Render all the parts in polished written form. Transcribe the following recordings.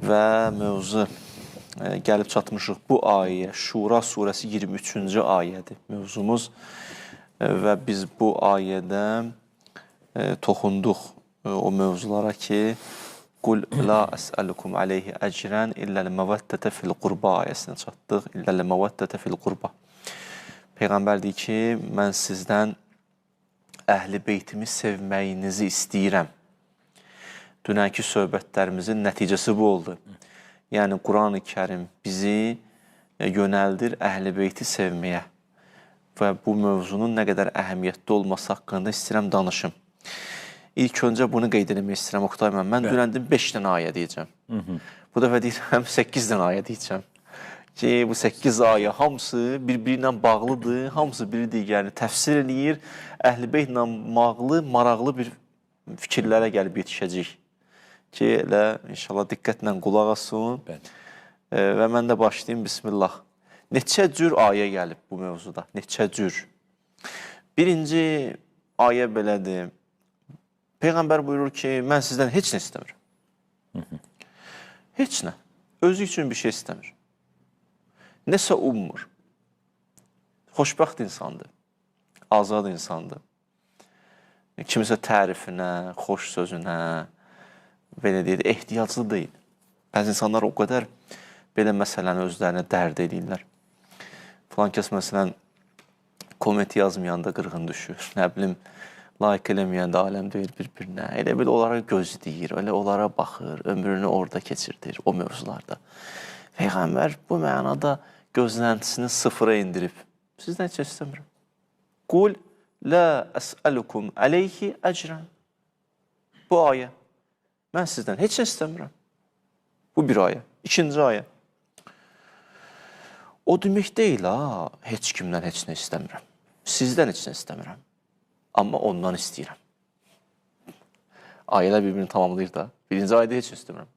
Və mövzu gəlib çatmışıq bu ayəyə. Şura surəsi 23-cü ayədir mövzumuz. Və biz bu ayədə toxunduq o mövzulara ki, Qul la əsəlukum aleyhi əcrən illəl məvəddətə fil qurba ayəsinə çatdıq. İlləl məvəddətə fil qurba. Peyğəmbər deyir ki, mən sizdən əhl-i beytimi sevməyinizi istəyirəm. Dünənki söhbətlərimizin nəticəsi bu oldu. Yəni Quran-ı Kərim bizi yönəldir əhl-i beyti sevməyə və bu mövzunun nə qədər əhəmiyyətli olması haqqında istəyirəm danışım. İlk öncə bunu qeyd etmək istəyirəm Oqtay müəllim. Mən dünən dedim 5 dənə ayə deyəcəm. Bu dəfə deyirəm 8 dənə ayə deyəcəm. Ki bu 8 ayə hamısı bir-biri ilə bağlıdır, hamısı biri digərini təfsir eləyir. Əhl-i beytlə bağlı maraqlı bir fikirlərə gəlib yetişəcəyik. Ki elə inşallah diqqətlə qulaq asın. Bəli. Və mən də başlayım bismillah. Neçə cür ayə gəlib bu mövzuda? Neçə cür? Birinci ayə belədir. Peyğəmbər buyurur ki, mən sizdən heç nə istəmirəm. Heç nə. Özü üçün bir şey istəmir. Nəsə ummur. Xoşbəxt insandır. Azad insandır. Kimisə tərifinə, xoş sözünə, belə deyək, ehtiyaclı deyil. Bəzi insanlar o qədər belə məsələni özlərinə dərd eləyirlər. Filan kəs məsələn komment yazmayanda qırğın düşür. Nə bilim, like eləməyəndə aləm deyil bir-birinə. Elə bil onlara gözləyir, elə onlara baxır, ömrünü orada keçirdir, o mövzularda. Peyğəmbər bu mənada gözləntisini sıfıra indirib. Sizdən heç istəmirəm. Qul la əsəlukum aleyhi əcrən. Bu ayə. Mən sizdən heç nə istəmirəm. Bu bir ayə. İkinci ayə. O demək deyil ha, heç kimdən heç nə istəmirəm. Sizdən heç nə istəmirəm. Amma ondan istəyirəm. Ayələr bir-birini tamamlayır da. Birinci ayədə heç nə istəmirəm.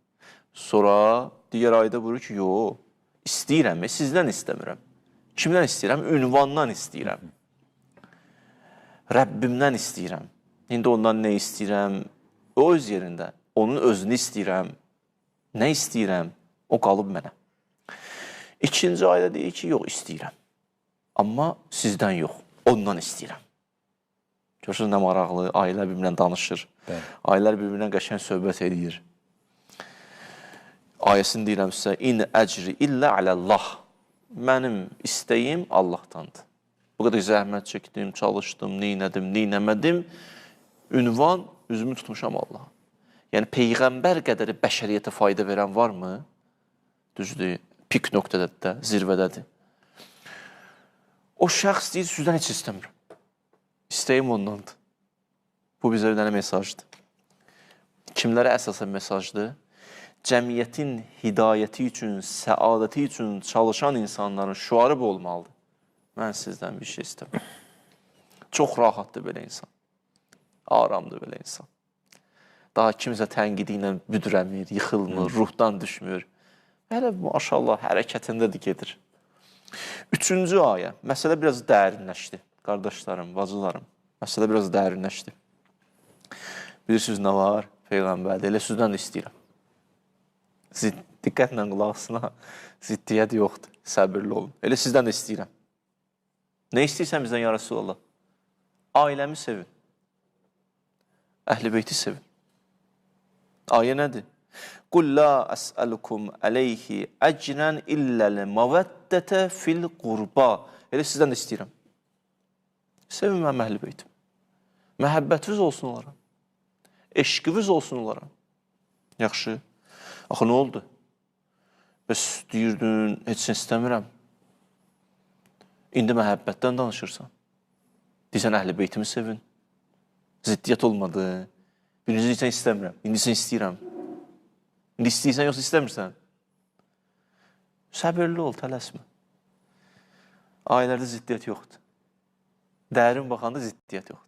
Sonra digər ayədə buyurur ki, yox, istəyirəm, sizdən istəmirəm. Kimdən istəyirəm? Ünvandan istəyirəm. Rəbbimdən istəyirəm. İndi ondan nə istəyirəm? O öz yerində. Onun özünü istəyirəm. Nə istəyirəm? O qalıb mənə. İkinci ayədə deyir ki, yox, istəyirəm. Amma sizdən yox, ondan istəyirəm. Görürsünüz nə maraqlı, ayələr bir-birinə danışır. Bəli. Ayələr bir-birinə qəşəng söhbət eləyir. Ayəsini deyirəm sizə, in əcri illə alallah. Mənim istəyim Allahdandır. Bu qədər zəhmət çəkdim, çalışdım, neynədim, neynəmədim. Ünvan üzümü tutmuşam Allaha. Yəni peyğəmbər qədəri bəşəriyyətə fayda verən varmı? Düzdür, pik nöqtədədir də, zirvədədir. O şəxs deyir, sizdən heç istəmirəm. İstəyim ondandır. Bu bizə bir dənə mesajdır. Kimlərə əsasən mesajdır? Cəmiyyətin hidayəti üçün, səadəti üçün çalışan insanların şüarı bu olmalıdır. Mən sizdən bir şey istəmirəm. Çox rahatdır belə insan. Aramdır belə insan. Daha kimsə tənqidi ilə büdrəmir, yıxılmır, ruhdan düşmür. Hələ maşallah hərəkətindədir, gedir. Üçüncü ayə. Məsələ biraz dərinləşdi. Qardaşlarım, bacılarım, məsələ biraz dərinləşdi. Bilirsiniz nə var? Peyğəmbərdə. Elə sizdən də istəyirəm. Diqqətlə qulaq asın ha. Ziddiyyət yoxdur. Səbirli olun. Elə sizdən də istəyirəm. Nə istəyirsən bizdən ya Rəsulallah? Ailəmi sevin. Əhl-i beyti sevin. Ayə nədir? Qul la əsəlukum aleyhi əcrən illəl məvəddətə fil qurba. Elə sizdən də istəyirəm. Sevin mənim əhl-i beytim. Məhəbbətiniz olsun onlara. Eşqiniz olsun onlara. Yaxşı. Axı nə oldu? Bəs deyirdin, heç nə istəmirəm. İndi məhəbbətdən danışırsan. Deyirsən, əhl-i beytimi sevin. Ziddiyyət olmadı. Birinci deyirsən, istəmirəm. İndi sən istəyirəm. İndi istəyirsən, yoxsa istəmirsən? Səbirli ol, tələsmə. Ailələrdə ziddiyyət yoxdur. Dərin baxanda ziddiyyət yoxdur.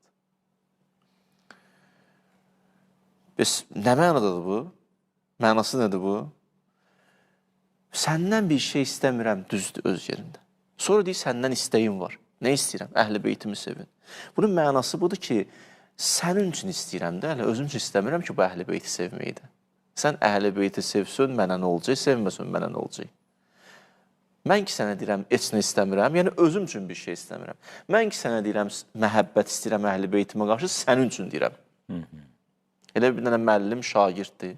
Bəs nə mənadadır bu? Mənası nədir bu? Səndən bir şey istəmirəm, düzdür öz yerində. Sonra deyir, səndən istəyim var. Nə istəyirəm? Əhl-i beytimi sevin. Bunun mənası budur ki, sənin üçün istəyirəm də, hələ özüm üçün istəmirəm ki, bu əhl-i beyti sevməyi də. Sən Əhl-i Beyti sevsin, mənə nə olacaq, sevməsin, mənə nə olacaq? Mən ki sənə deyirəm, heç nə istəmirəm, yəni özüm üçün bir şey istəmirəm. Mən ki sənə deyirəm, məhəbbət istəyirəm Əhl-i Beytimə qarşı, sənin üçün deyirəm. Elə bir dənə müəllim şagirddir.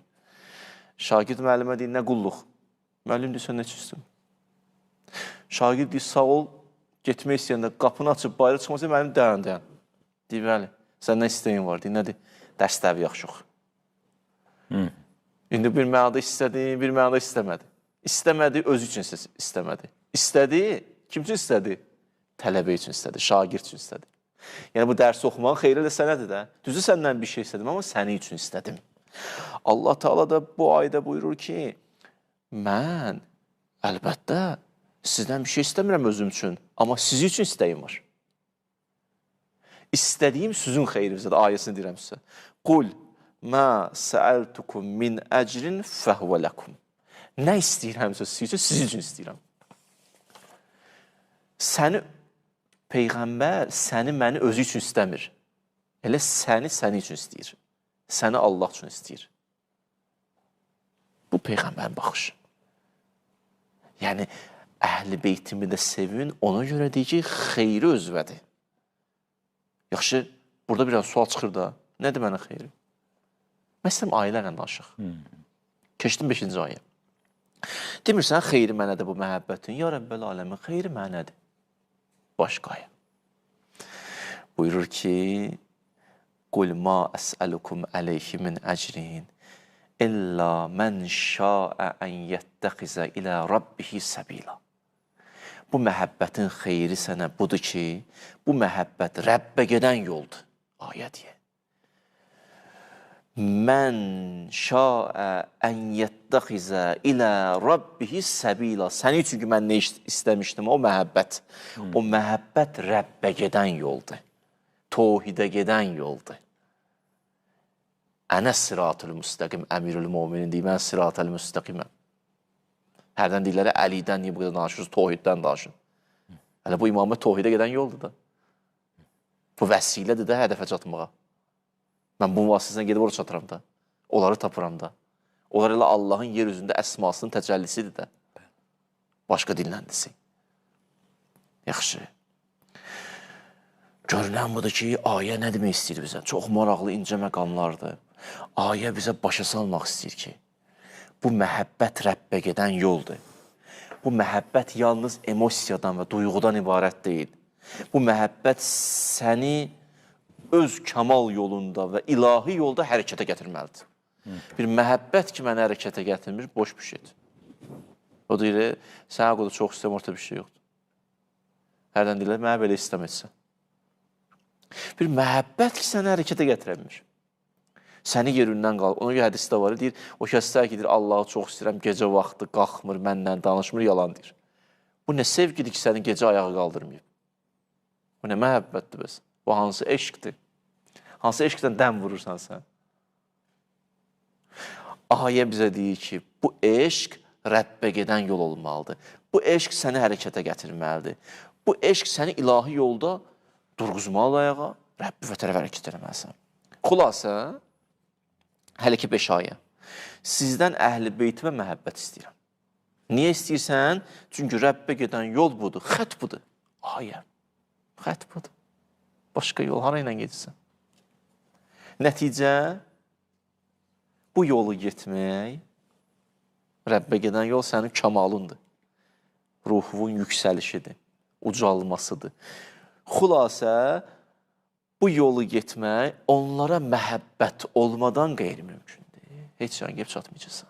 Şagird müəllimə deyir, nə qulluq? Müəllim deyir, sən nə istəyirsən? Şagird deyir, sağ ol, getmək istəyəndə qapını açıb bayıra çıxmasa, müəllim dayan, dayan. Deyir, bəli, səndən istəyin var. Deyir, nədir? Dərsləri yaxşı oxu. İndi bir mənada istədi, bir mənada istəmədi. İstəmədi, özü üçün istəmədi. İstədi, kim üçün istədi? Tələbə üçün istədi, şagird üçün istədi. Yəni bu dərsi oxumağın xeyri də sənədir də. Düzü səndən bir şey istədim, amma səni üçün istədim. Allah Teala da bu ayədə buyurur ki, mən əlbəttə sizdən bir şey istəmirəm özüm üçün, amma sizi üçün istəyim var. İstədiyim sizin xeyrinizədir, ayəsini deyirəm sizə. Qul mə səəltukum min əcrin fəhvə ləkum. Nə istəyirəmsə sizin üçün, sizin üçün istəyirəm. Səni Peyğəmbər səni məni özü üçün istəmir. Elə səni səni üçün istəyir. Səni Allah üçün istəyir. Bu Peyğəmbərin baxışı. Yəni Əhl-i Beytimi də sevin, ona görə deyir ki, xeyri özvədir. Yaxşı, burada biraz sual çıxır da. Nədir mənə xeyri? Məsələn, ailələrlə danışıq. Keçdim 5-ci ayə. Demirsən, xeyri mənədir bu məhəbbətin. Ya Rəbbəl aləmin, xeyri mənədir. Başqa ayə. Buyurur ki, Qul ma əsəlukum əleyhi min əcrin illə mən şəə ən yəttəxizə ilə Rabbihi səbila. Bu məhəbbətin xeyri sənə budur ki, bu məhəbbət Rəbbə gedən yoldur. Ayə deyə. Mən şəə ən yəttəxizə ilə Rabbihi səbila. Sənin üçün ki, mən nə istəmişdim? O məhəbbət. O məhəbbət Rəbbə gedən yoldur. Tohidə gedən yoldur. Ənə sıratül müstəqim, əmirül müminin deyir, mən sıratül müstəqiməm. Hərdən deyirlər, Əlidən niyə bu qədər danışırsınız, tohiddən danışın. Hələ bu imamət tohidə gedən yoldur da. Bu vəsilədir də hədəfə çatmağa. Mən bunun vasitəsilə gedib ora çatıram da. Onları tapıram da. Onlar elə Allahın yer üzündə əsmasının təcəllisidir də. Başqa dilləndisi. Yaxşı. Görünən budur ki, ayə nə demək istəyir bizə? Çox maraqlı, incə məqamlardır. Ayə bizə başa salmaq istəyir ki, bu məhəbbət Rəbbə gedən yoldur. Bu məhəbbət yalnız emosiyadan və duyğudan ibarət deyil. Bu məhəbbət səni öz kamal yolunda və ilahi yolda hərəkətə gətirməlidir. Bir məhəbbət ki, məni hərəkətə gətirmir, boş bir şeydir. O deyir, sənə qədər çox istəyirəm, ortada bir şey yoxdur. Hərdən deyirlər, mənə belə istəməzsən. Bir məhəbbət ki, səni hərəkətə gətirə bilmir. Səni yerindən qal. Ona görə hədisdə var, deyir, o kəslər ki, deyir, Allahı çox istəyirəm, gecə vaxtı qalxmır, mənlə danışmır, yalan deyir. Bu nə sevgidir ki, səni gecə ayağa qaldırmayıb? Bu nə məhəbbətdir bəs? Bu hansı eşqdir? Hansı eşqdən dəm vurursan sən? Ayə bizə deyir ki, bu eşq Rəbbə gedən yol olmalıdır. Bu eşq səni hərəkətə gətirməlidir. Bu eşq səni ilahi yolda durğuzmalı ayağa, Rəbbə tərəf hərəkət eləməlisən. Xülasə, hələ ki 5 ayə. Sizdən Əhl-i Beytimə məhəbbət istəyirəm. Niyə istəyirsən? Çünki Rəbbə gedən yol budur, xət budur. Ayə, xət budur. Başqa yol hara ilə gedirsən? Nəticə, bu yolu getmək, Rəbbə gedən yol sənin kamalındır. Ruhunun yüksəlişidir, ucalmasıdır. Xülasə, bu yolu getmək onlara məhəbbət olmadan qeyri-mümkündür. Heç yana gəlib çatmayacaqsan.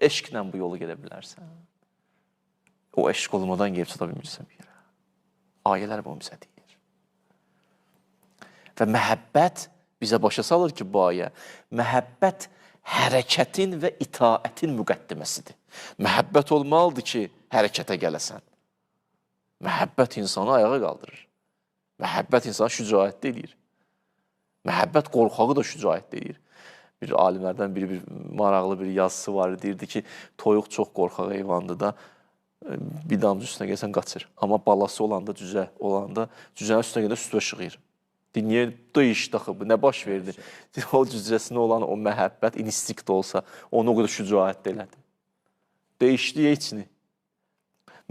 Eşqlə bu yolu gedə bilərsən. O eşq olmadan gəlib çata bilmirsən bir yerə. Ayələr bunu bizə deyir. Və məhəbbət bizə başa salır ki, bu ayə, məhəbbət hərəkətin və itaətin müqəddiməsidir. Məhəbbət olmalıdır ki, hərəkətə gələsən. Məhəbbət insanı ayağa qaldırır. Məhəbbət insanı şücaətli eləyir. Məhəbbət qorxağı da şücaətli eləyir. Bir alimlərdən biri bir maraqlı bir yazısı var, deyirdi ki, toyuq çox qorxaq heyvandır da, bir damcı üstünə gəlsən qaçır. Amma balası olanda, cücə olanda, cücənin üstünə gedə üstünə şığıyır. Niyə döyüşdü axı bu, nə baş verdi? O cücəsinə olan o məhəbbət, instinkt olsa, onu o qədər şücaət elədi. Dəyişdi heç nə.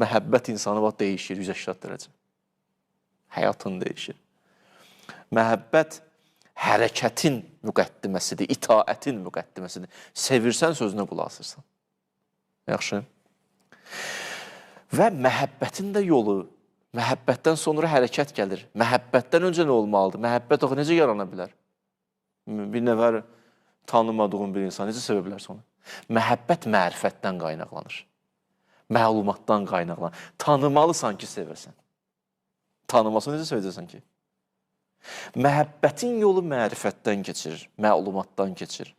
Məhəbbət insanı bax dəyişir 180 dərəcə. Həyatın dəyişir. Məhəbbət hərəkətin müqəddiməsidir, itaətin müqəddiməsidir. Sevirsən, sözünə qulaq asırsan. Yaxşı. Və məhəbbətin də yolu, məhəbbətdən sonra hərəkət gəlir. Məhəbbətdən öncə nə olmalıdır? Məhəbbət axı necə yarana bilər? Bir nəfər tanımadığın bir insan necə sevə bilər sonra? Məhəbbət mərifətdən qaynaqlanır. Məlumatdan qaynaqlanır. Tanımalısan ki, sevirsən. Tanımasan necə sevəcəksən ki? Məhəbbətin yolu mərifətdən keçir, məlumatdan keçir.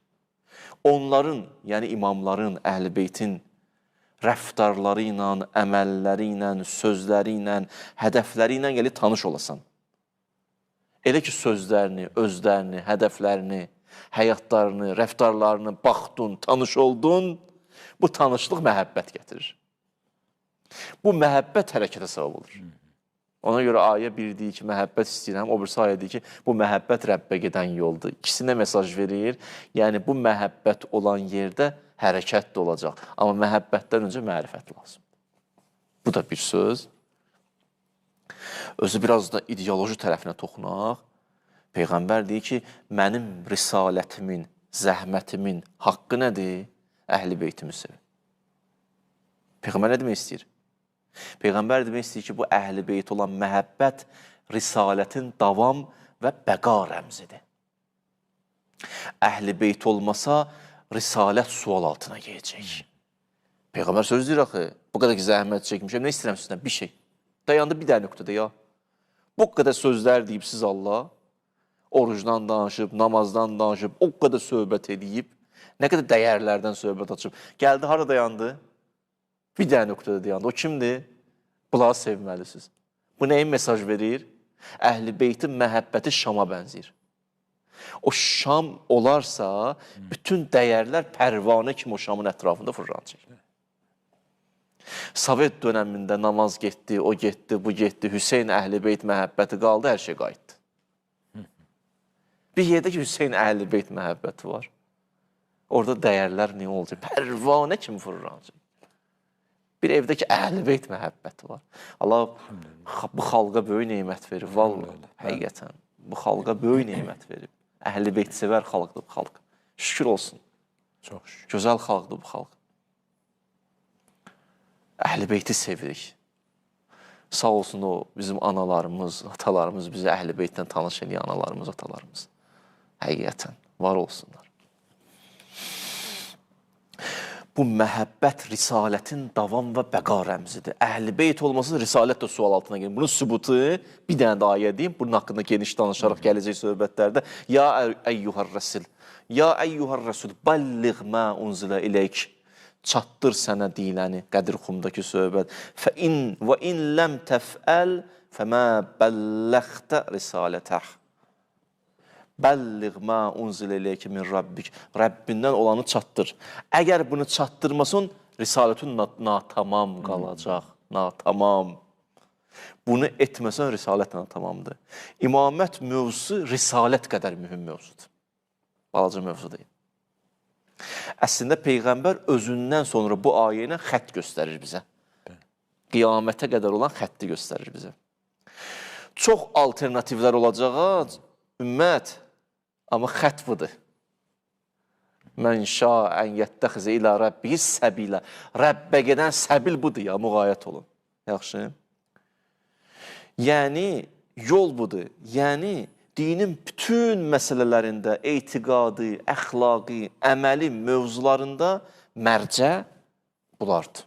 Onların, yəni imamların, əhl-i beytin rəftarları ilə, əməlləri ilə, sözləri ilə, hədəfləri ilə gəlib tanış olasan. Elə ki, sözlərini, özlərini, hədəflərini, həyatlarını, rəftarlarını baxdın, tanış oldun, bu tanışlıq məhəbbət gətirir. Bu məhəbbət hərəkətə səbəb olur. Ona görə ayə bir deyir ki, məhəbbət istəyirəm, o birisi ayə deyir ki, bu məhəbbət Rəbbə gedən yoldur. İkisinə mesaj verir, yəni bu məhəbbət olan yerdə hərəkət də olacaq. Amma məhəbbətdən öncə mərifət lazımdır. Bu da bir söz. Özü biraz da ideoloji tərəfinə toxunaq. Peyğəmbər deyir ki, mənim risalətimin, zəhmətimin haqqı nədir? Əhl-i beytimi sevin. Peyğəmbər nə demək istəyir? Peyğəmbər demək istəyir ki, bu əhl-i beyt olan məhəbbət risalətin davam və bəqa rəmzidir. Əhl-i beyt olmasa, risalət sual altına gələcək. Peyğəmbər söz deyir axı, bu qədər ki zəhmət çəkmişəm, nə istəyirəm sizdən? Bir şey. Dayandı bir dənə nöqtədə ya. Bu qədər sözlər deyib siz Allah, orucdan danışıb, namazdan danışıb, o qədər söhbət edib, nə qədər dəyərlərdən söhbət açıb. Gəldi, hara dayandı? Bir dənə nöqtədə dayandı. O kimdir? Bunları sevməlisiniz. Bu nəyin mesaj verir? Əhl-i beytin məhəbbəti Şama bənzəyir. O Şam olarsa, bütün dəyərlər pərvanə kimi o Şamın ətrafında fırlanacaq. Sovet dönəmində namaz getdi, o getdi, bu getdi, Hüseyn Əhl-i Beyt məhəbbəti qaldı, hər şey qayıtdı. Bir yerdə ki, Hüseyn Əhl-i Beyt məhəbbəti var. Orada dəyərlər nə olacaq? Pərvanə kimi fırlanacaq. Bir evdə ki, Əhl-i Beyt məhəbbəti var. Allah bu xalqa böyük nemət verir. Vallahi, həqiqətən bu xalqa böyük nemət verib. Əhl-i Beyt sevər xalqdır bu xalq. Şükür olsun. Çox şükür. Gözəl xalqdır bu xalq. Əhl-i Beyti sevirik. Sağ olsun o bizim analarımız, atalarımız bizi Əhl-i Beytdən tanış eləyən analarımız, atalarımız. Həqiqətən var olsunlar. Bu məhəbbət risalətin davam və bəqa rəmzidir. Əhl-i beyt olmasa risalət də sual altına gedir. Bunun sübutu bir dənə də ayə deyim. Bunun haqqında geniş danışarıq gələcək söhbətlərdə. Ya əyyuhər rəsul, ya əyyuhər rəsul, bəlliğ mə unzilə ileyk. Çatdır sənə deyiləni, Qədir Xumdakı söhbət. Fə in və in ləm təfəl fəmə bəlləxtə risalətəh. Bəlliğ mə unzilə ileyki min Rabbik. Rəbbindən olanı çatdır. Əgər bunu çatdırmasın, risalətün natamam qalacaq. Natamam. Bunu etməsən, risalət natamamdır. İmamət mövzusu risalət qədər mühüm mövzudur. Balaca mövzu deyil. Əslində, Peyğəmbər özündən sonra bu ayə ilə xətt göstərir bizə. Qiyamətə qədər olan xətti göstərir bizə. Çox alternativlər olacaq, ümmət, amma xətt budur. Mən şâ ən yəttəxizə ilə Rəbbihi səbilə. Rəbbə gedən səbil budur ya, müğayət olun. Yaxşı. Yəni, yol budur. Yəni, dinin bütün məsələlərində, etiqadi, əxlaqi, əməli mövzularında mərcə bunlardır.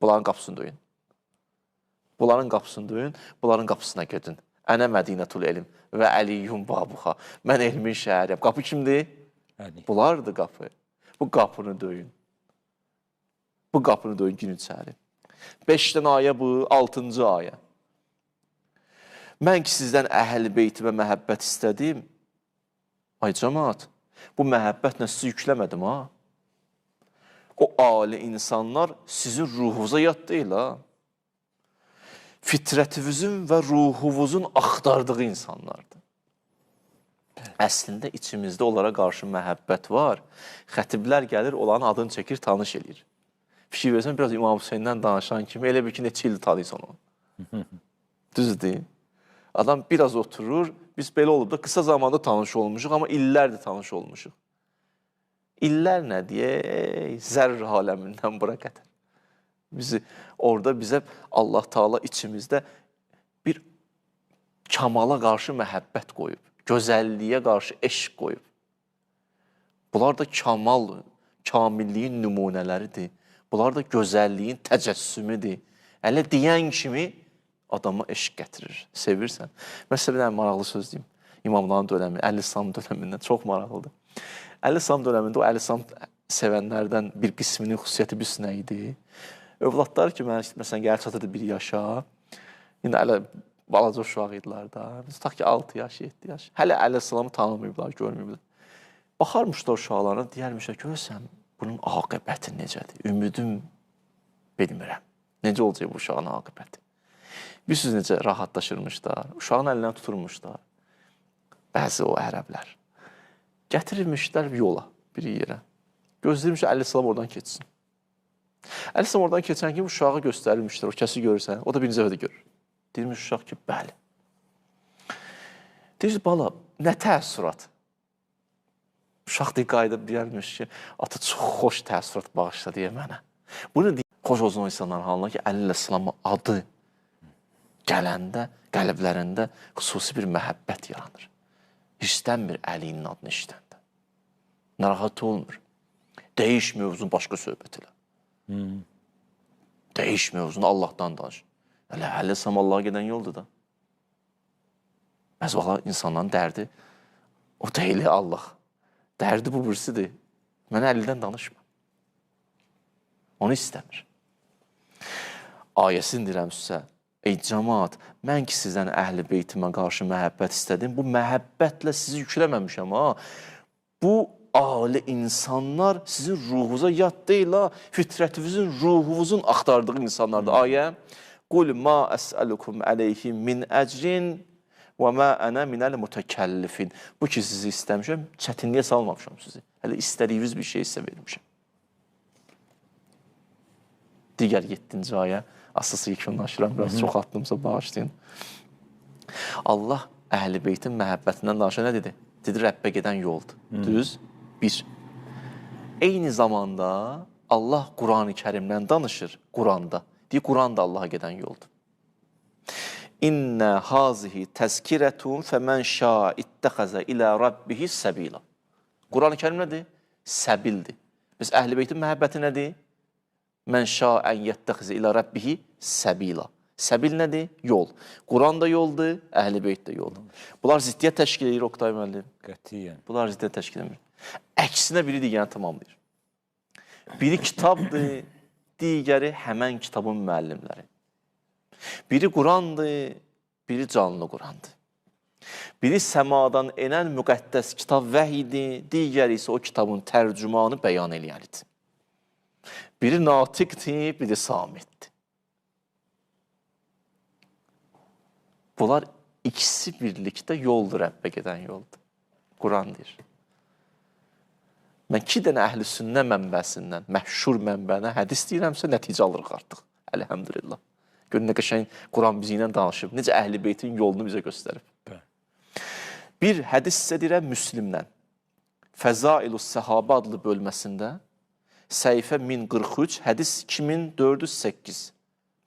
Bunların qapısını döyün. Bunların qapısını döyün, bunların qapısına gedin. Ənə Mədinətul elm və Əliyyun babuxa. Mən elmin şəhəriyəm. Qapı kimdir? Əli. Bunlardır qapı. Bu qapını döyün. Bu qapını döyün gün içəri. 5 dənə ayə bu, 6-cı ayə. Mən ki sizdən əhl-i beytimə məhəbbət istədim. Ay cəmaat, bu məhəbbətlə sizi yükləmədim ha. O ali insanlar sizin ruhunuza yad deyil ha. Fitrətimizin və ruhumuzun axtardığı insanlardır. Əslində içimizdə onlara qarşı məhəbbət var. Xətiblər gəlir, onların adını çəkir, tanış eləyir. Fikir versən, biraz İmam Hüseyndən danışan kimi elə bil ki, neçə il tanıyırsan onu. Düz deyil. Adam biraz oturur, biz belə olub da qısa zamanda tanış olmuşuq, amma illərdir tanış olmuşuq. İllər nə deyə, zərr aləmindən bura qədər. Bizi, orada bizə Allah Taala içimizdə bir kamala qarşı məhəbbət qoyub, gözəlliyə qarşı eşq qoyub. Bunlar da kamal, kamilliyin nümunələridir. Bunlar da gözəlliyin təcəssümüdür. Hələ deyən kimi adama eşq gətirir, sevirsən. Məsələn, bir dənə maraqlı söz deyim. İmamların dönəmi, Əli-Sam dönəmindən çox maraqlıdır. Əli-Sam dönəmində o Əli-Sam sevənlərdən bir qisminin xüsusiyyəti bir nə idi? Övladlar ki, məsələn, gəlir çatırdı bir yaşa, indi hələ balaca uşaq idilər da, tutaq ki, 6 yaş, 7 yaş, hələ Əli-Salamı tanımayıblar, görməyiblər. Baxarmışlar uşaqlarına, deyərmişlər, görürsən, bunun aqibəti necədir? Ümidim bilmirəm. Necə olacaq bu uşağın aqibəti? Bir söz necə rahatlaşırmışlar, uşağın əlindən tuturmuşlar. Bəzi o ərəblər. Gətirirmişlər yola, bir yerə. Gözləyirmişlər, Əli-Salam oradan keçsin. Əli-Salam oradan keçən kimi uşağı göstərirmişlər, o kəsi görürsən, o da birinci dəfə də görür. Deyirmiş uşaq ki, bəli. Deyir, bala, nə təəssürat? Uşaq deyir, qayıdıb deyərmiş ki, ata çox xoş təəssürat bağışla deyə mənə. Bunu deyir, xoş olsun o insanların halına ki, Əli-Salamın adı gələndə, qəlblərində xüsusi bir məhəbbət yaranır. Hirslənmir Əlinin adını işitəndə. Narahat olmur. Değiş mövzunu başqa söhbət elə. Değiş mövzunu, Allahdan danış. Hələ Əli-Salam Allaha gedən yoldur da. Bəzi vaxtlar insanların dərdi o deyil Allah. Dərdi bu birisidir. Mənə Əlidən danışma. Onu istəmir. Ayəsini deyirəm sizə. Ey cəmaat, mən ki sizdən əhl-i beytimə qarşı məhəbbət istədim, bu məhəbbətlə sizi yükləməmişəm ha. Bu ali insanlar sizin ruhunuza yad deyil ha. Fitrətinizin, ruhunuzun axtardığı insanlardır. Ayə, Qul ma əsəlukum əleyhi min əcrin və ma ənə minəl mütəkəllifin. Bu ki sizi istəmişəm, çətinliyə salmamışam sizi. Hələ istədiyiniz bir şey sizə vermişəm. Digər 7-ci ayə, əsası yekunlaşıram, biraz çox atdımsa bağışlayın. Allah Əhl-i Beytin məhəbbətindən danışan nə dedi? Dedi, Rəbbə gedən yoldur. Düz? Bir. Eyni zamanda Allah Quran-ı Kərimdən danışır, Quranda. Deyir, Quran da Allaha gedən yoldur. İnnə hazihi təzkirətun fəmən şâ ittəxəzə ilə rabbihi səbila. Quran-ı Kərim nədir? Səbildir. Biz Əhl-i Beytin məhəbbəti nədir? Mən şâ ən yəttəxizə ilə rabbihi səbila. Səbil nədir? Yol. Quran da yoldur, Əhl-i Beyt də yoldur. Bunlar ziddiyyət təşkil edir Oqtay müəllim. Qətiyyən. Bunlar ziddiyyət təşkil edir. Əksinə biri digərini tamamlayır. Biri kitabdır, digəri həmən kitabın müəllimləri. Biri Qurandır, biri canlı Qurandır. Biri səmadan enən müqəddəs kitab vəhidir, digəri isə o kitabın tərcümanı bəyan eləyənidir. Biri natiqdir, biri samitdir. Bunlar ikisi birlikdə yoldur, Rəbbə gedən yoldur. Quran deyir. Mən iki dənə əhl-i sünnə mənbəsindən, məşhur mənbənə hədis deyirəmsə, nəticə alırıq artıq. Əlhəmdülillah. Görün nə qəşəng Quran bizi ilə danışıb, necə Əhl-i Beytin yolunu bizə göstərib. Bəli. Bir hədis sizə deyirəm Müslimdən. Fəzailus Səhabə adlı bölməsində səhifə 1043, hədis 2408.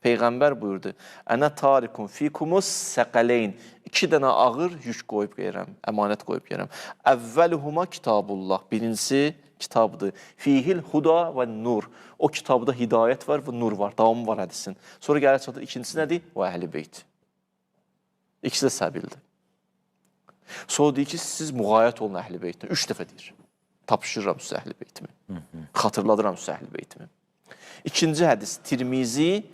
Peyğəmbər buyurdu: "Ənə tarikum fikumus səqələyn." İki dənə ağır yük qoyub gəlirəm, əmanət qoyub gəlirəm. Əvvəluhuma kitabullah. Birincisi kitabdır. Fihil huda və nur. O kitabda hidayət var və nur var. Davamı var hədisin. Sonra gəlir çatır ikincisi nədir? Və əhl-i beyt. İkisi də səbildir. Sonra deyir ki, siz müğayət olun əhl-i beytə. 3 dəfə deyir. Tapşırıram sizə əhl-i beytimi. Xatırladıram sizə əhl-i beytimi. İkinci hədis Tirmizi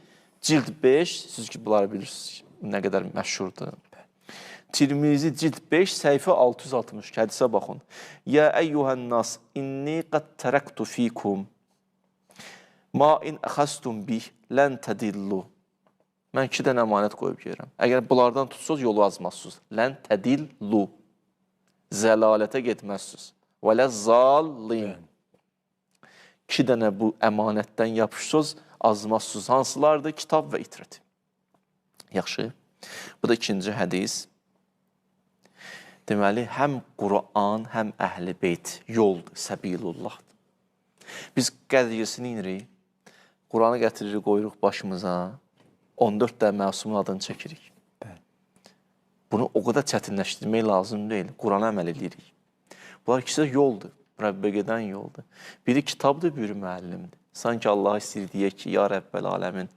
cild 5, siz ki bunları bilirsiniz, nə qədər məşhurdur. Tirmizi cild 5 səhifə 662 hədisə baxın. Ya eyyuhən nas inni qad tərəktu fikum ma in əxəstum bih lən tədillu. Mən 2 dənə əmanət qoyub gedirəm. Əgər bunlardan tutsanız yolu azmazsınız. Lən tədillu. Zəlalətə getməzsiniz. Və lə zallin. 2 dənə bu əmanətdən yapışsınız, azmazsınız. Hansılardır? Kitab və itrət. Yaxşı. Bu da ikinci hədis. Deməli, həm Quran, həm Əhl-i Beyt yoldur, səbilullahdır. Biz qədriyyəsini inirik, Quranı gətiririk, qoyuruq başımıza, 14 dənə məsumun adını çəkirik. Bəli. Bunu o qədər çətinləşdirmək lazım deyil. Qurana əməl edirik. Bunlar ikisi də yoldur, Rəbbə gedən yoldur. Biri kitabdır, biri müəllimdir. Sanki Allah istəyir deyək ki, ya Rəbbəl aləmin,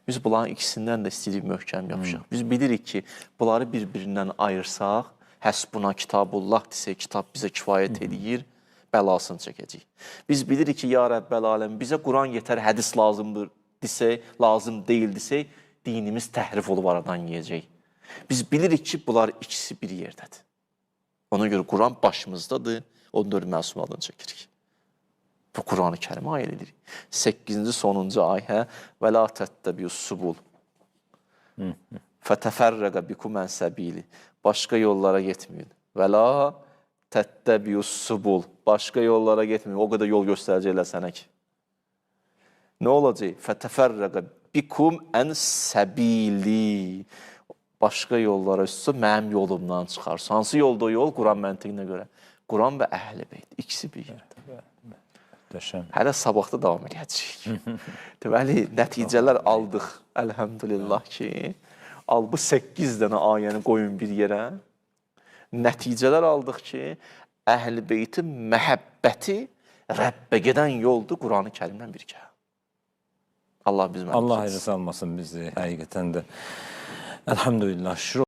biz bunların ikisindən də istəyirik möhkəm yapışaq. Biz bilirik ki, bunları bir-birindən ayırsaq, həsbuna kitabullah desək, kitab bizə kifayət eləyir, bəlasını çəkəcəyik. Biz bilirik ki, ya Rəbbəl aləmin, bizə Quran yetər, hədis lazımdır desək, lazım deyil desək, dinimiz təhrif olub aradan yeyəcək. Biz bilirik ki, bunlar ikisi bir yerdədir. Ona görə Quran başımızdadır, 14 məsum adını çəkirik. Bu Quran-ı Kərimə ayə edirik. 8-ci sonuncu ayə və la təttəbius subul. Fətəfərrəqə bikum ən səbili. Başqa yollara getməyin. Və la təttəbius subul. Başqa yollara getməyin. O qədər yol göstərəcəklər sənə ki. Nə olacaq? Fətəfərrəqə bikum ən səbili. Başqa yollara üstə mənim yolumdan çıxarsın. Hansı yolda o yol? Quran məntiqinə görə. Quran və Əhl-i Beyt. İkisi bir yerdə. Möhtəşəm. Hələ sabahda davam eləyəcəyik. Deməli, nəticələr aldıq. Əlhəmdülillah ki, al bu 8 dənə ayəni qoyun bir yerə. Nəticələr aldıq ki, Əhl-i Beytin məhəbbəti Rəbbə gedən yoldur Qur'an-ı Kərimlə birgə. Allah bizim Allah ayrı salmasın bizi həqiqətən də. Elhamdülillah. Şükür.